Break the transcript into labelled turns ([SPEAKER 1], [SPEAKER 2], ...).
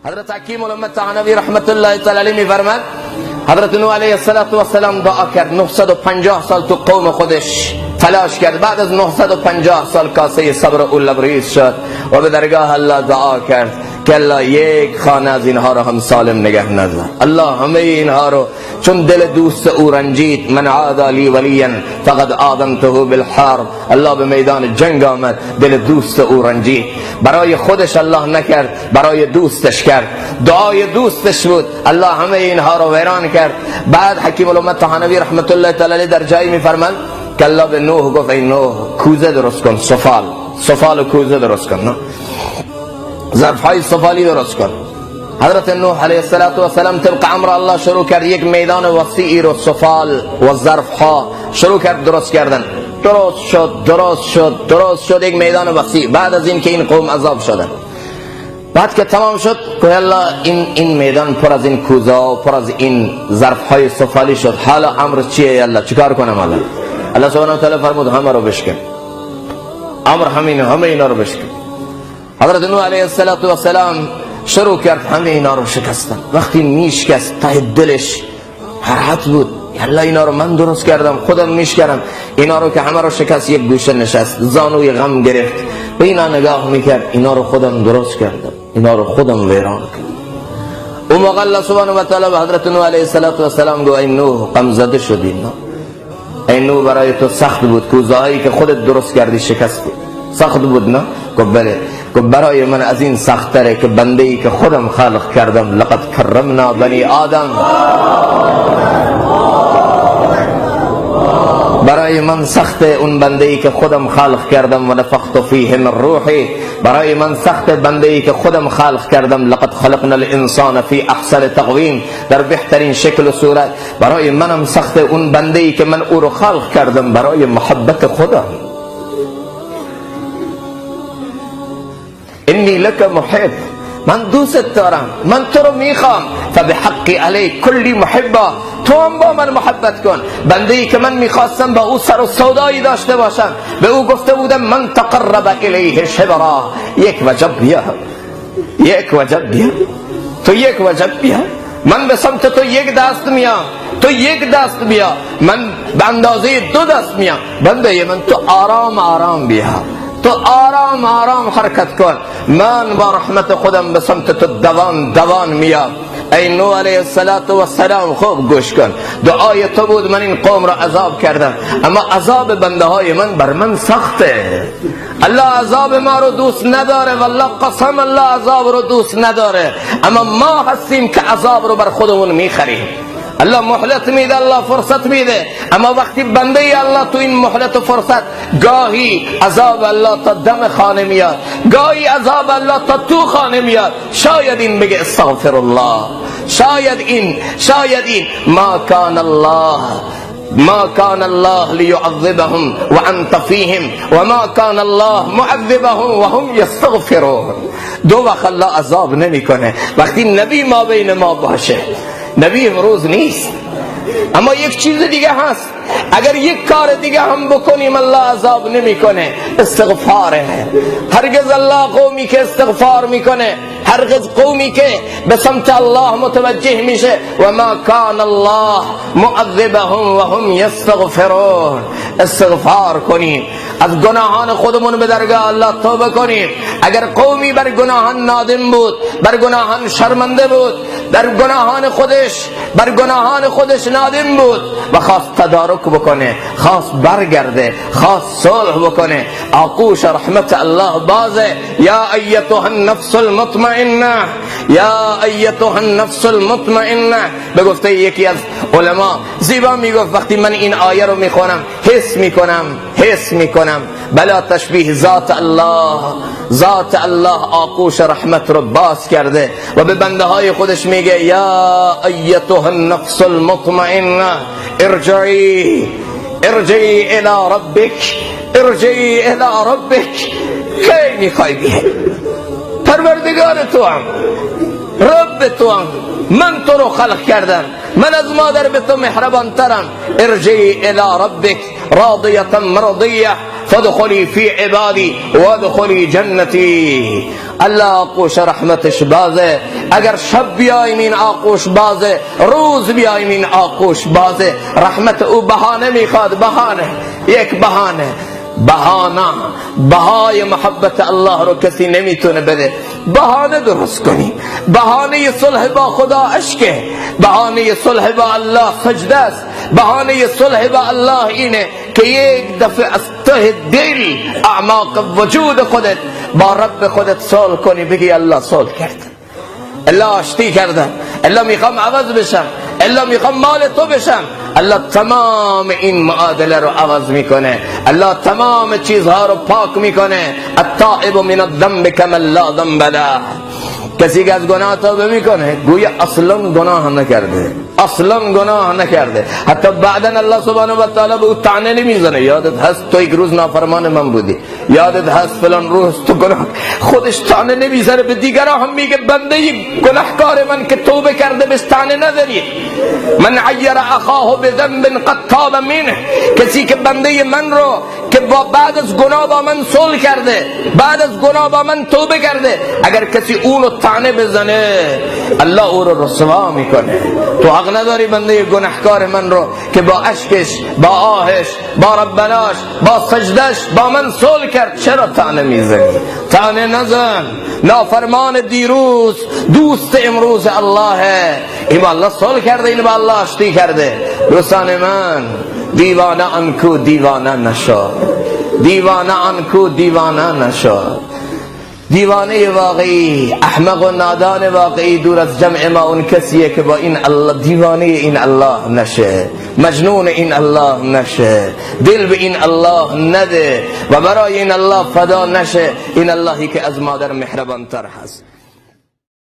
[SPEAKER 1] حضرت حکیم الامت تهانوی رحمت الله تعالی علیه میفرماد حضرت نوح علیه السلام دعا کرد، 950 سال تو قوم خودش تلاش کرد. بعد از 950 سال کاسه صبر او لبریز شد و به درگاه الله دعا کرد که الله یک خانه از اینها رو هم سالم نگه ندار. الله همه اینها رو، چون دل دوست او رنجید، من عادى لی ولیا فقد آذنته بالحرب. الله به میدان جنگ آمد، دل دوست او رنجید. برای خودش الله نکرد، برای دوستش کرد. دعای دوستش بود، الله همه اینها رو ویران کرد. بعد حکیم الامت تهانوی رحمت الله تعالی در جایی میفرمند که الله به نوح گفت ای نوح کوزه درست کن، سفال، سفال و کوزه درست کن، ظرفهای سفالی درست کن. حضرت نوح علیه السلام طبق امر الله شروع کرد یک میدان وسیعی رو سفال و ظرفها شروع کرد درست کردن. درست شد، درست شد، درست شد، یک میدان وسیع. بعد از این که این قوم عذاب شدن، بعد که تمام شد که الله این میدان پر از این کوزه و پر از این ظرفهای سفالی شد. حالا امر چیه؟ الله چیکار کنم؟ الله الله سبحانه و تعالی فرمود همه رو بشکن. امر همینه، همه اینا رو بشکن. حضرت نوح علیه السلام شروع کرد همه اینا رو شکستن. وقتی میشکست ته دلش حرحت بود، یالا اینا رو من درست کردم، خودم میشکنم اینا رو. که همه رو شکست، یک گوشه نشست، زانوی غم گرفت، به اینا نگاه میکرد، اینا رو خودم درست کردم، اینا رو خودم ویران کردم. اون موقع الله سبحانه و تعالی به حضرت نوح علیه السلام گفت ای نوح غم زده شدی، ای نوح برای تو سخت بود، کوزه هایی که خودت درست کردی شکستی، سخت بود نه؟ گفت بله. گفت برای من از این سخت تره که بنده ای که خودم خلق کردم، لقد کرمنا بنی آدم، برای من سخت اون بنده ای که خودم خلق کردم، و نفخت فیه من روحی، برای من سخت بنده ای که خودم خلق کردم، لقد خلقنا الانسان فی احسن تقویم، در بهترین شکل و صورت. برای منم سخت اون بنده ای که من او رو خلق کردم برای محبت خودم. انی لک محب، من دوست دارم، من تو رو میخوام، فبحق علی کلی محبا، تو هم با من محبت کن. بنده ای که من میخواستم با او سر و سودایی داشته باشم، به او گفته بودم من تقرب الیه شبرا، یک وجب بیا، یک وجب بیا، تو یک وجب بیا، من به سمت تو یک دست میام، تو یک دست بیا، من به اندازه دو دست میام. بنده من تو آرام آرام بیا، تو آرام آرام حرکت کن، من با رحمت خودم به سمت تو دوان دوان میام. ای نوح علیه السلام خوب گوش کن، دعای تو بود من این قوم را عذاب کردم، اما عذاب بنده های من بر من سخته. الله عذاب ما رو دوست نداره، والله قسم الله عذاب رو دوست نداره، اما ما هستیم که عذاب رو بر خودمون میخریم. الله مهلت میده، الله فرصت میده، اما وقتی بنده الله تو این مهلت و فرصت، گاهی عذاب الله تا دم خانه میاد، گاهی عذاب الله تا تو خانه میاد. شاید این بگه استغفر الله، شاید این، شاید این. ما کان الله، ما كان الله ليعذبهم وانت فيهم وما كان الله معذبهم وهم يستغفرون. دو وقت الله عذاب نمیکنه، وقتی نبی ما بین ما باشه. نبی امروز نیست، اما یک چیز دیگه هست، اگر یک کار دیگه هم بکنیم الله عذاب نمیکنه، استغفاره. هرگز الله قومی که استغفار میکنه، هرگز قومی که به سمت الله متوجه میشه، و ما کان الله معذبهم وهم یستغفرون. استغفار کنیم، از گناهان خودمون به درگاه الله توبه کنیم. اگر قومی بر گناهان نادم بود، بر گناهان شرمنده بود، در گناهان خودش، بر گناهان خودش نادم بود و خواست تدارک بکنه، خواست برگرده، خواست صلح بکنه، آغوش رحمت الله بازه. یا ایتها النفس المطمئنه، یا ایتها النفس المطمئنه. به گفته یکی از علما زیبا میگفت وقتی من این آیه رو میخونم حس میکنم، حس میکنم بلا تشبیه ذات الله، ذات الله آغوش رحمت رو باز کرده و به بنده های خودش میگه یا ایتها النفس المطمئنه ارجعی، ارجعی الی ربک، ارجعی الی ربک. کی میخوای بیای؟ پروردگار تو هم، رب تو هم، من تو رو خلق کردم، من از مادر به تو مهربان ترم. ارجعی الی ربک راضیة مرضیة فادخلی فی عبادی وادخلی جنتی. الله آغوش رحمتش بازه. اگر شب بیایم این آغوش بازه، روز بیایم این آغوش بازه. رحمت او بهانه میخواد، بهانه، یک بهانه، بهانه. بهای محبت الله رو کسی نمیتونه بده. بهانه درست کنی، بهانه صلح با خدا عشقه، بهانه صلح با الله سجده است، بهانه صلح با الله اینه که یک دفعه از ته دل، اعماق وجود خودت با رب خودت صلح کنی، بگی الله صلح کرد، الله آشتی کردم، الله میخوام عوض بشم، الله میخوام مال تو بشم. الله تمام این معادله رو عوض میکنه، الله تمام چیزها رو پاک میکنه. التائب من الذنب کمن لا ذنب له. کسی که از گناه توبه میکنه گویا اصلا گناه نکرده، اصلا گناه نکرده. حتی بعدا الله سبحانه و تعالی به او طعنه نمیزنه، یادت هست تو یک روز نافرمان من بودی، یادت هست فلان روز تو گناه. خودش طعنه نمیزنه، به دیگران هم میگه بنده گناهکار من که توبه کرده بهش طعنه نزنید. من عیر اخاه بذنب قد تاب منه. کسی که بنده من رو که با بعد از گناه با من صلح کرده، بعد از گناه با من توبه کرده، اگر کسی اونو طعنه بزنه الله او رو رسوا میکنه. تو حق نداری بنده گناهکار من رو که با اشکش، با آهش، با ربناش، با سجدش با من صلح کرد، چرا طعنه میزنی؟ طعنه نزن. نافرمان دیروز دوست امروز اللهه. این با الله صلح کرده، این با الله آشتی کرده. دوستان من، دیوانه آن کو دیوانه نشد، دیوانه آن کو دیوانه نشد. دیوانه واقعی، احمق و نادان واقعی دور از جمع ما اون کسیه که با این الله، دیوانه این الله نشه، مجنون این الله نشه، دل به این الله نده و برای این الله فدا نشه. این اللهی که از مادر مهربان تر هست.